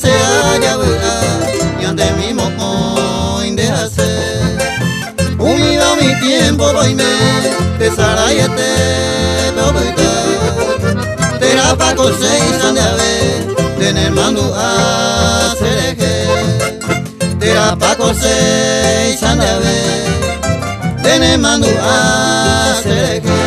Jasea javy'a ñande mimokõi nde ha che. Umíva umi tiempo roime tesaraiete pe opyta. Térãpa ko chéicha nde ave nde nemandu'a che rehe. Térãpa ko chéicha nde ave nde nemandu'a che rehe.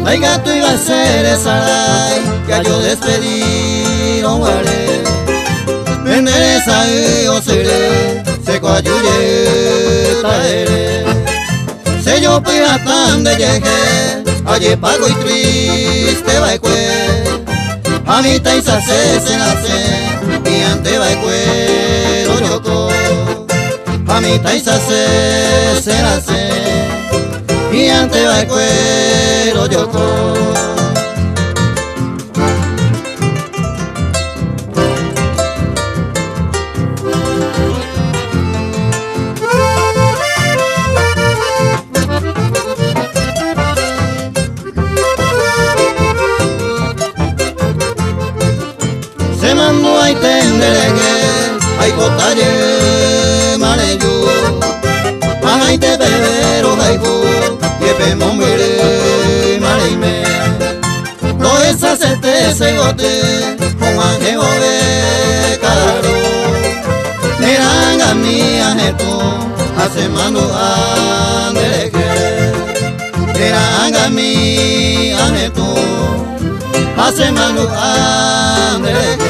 Ndaikatúiva che resarái que ajodespedirõ guare Pende resay osyry che kuaju jeýta ere Che jopy hatã ndejehe ajepáko itriste va'ekue Ha mitãicha che cherasẽ hi'ãnte va'ekue rojoko Ha mitãicha che cherasẽ hi'ãnte va'ekue rojoko. Che mandu'aite nderehe aipota jeýma reju Ahaite peve rohayhu jepe mombyrýma reime Rohechasete che goty og̃uahẽ vove ka'aru Nerãngami ahetũ ha che mandu'a nderehe Nerãngami ahetũ ha che mandu'a nderehe.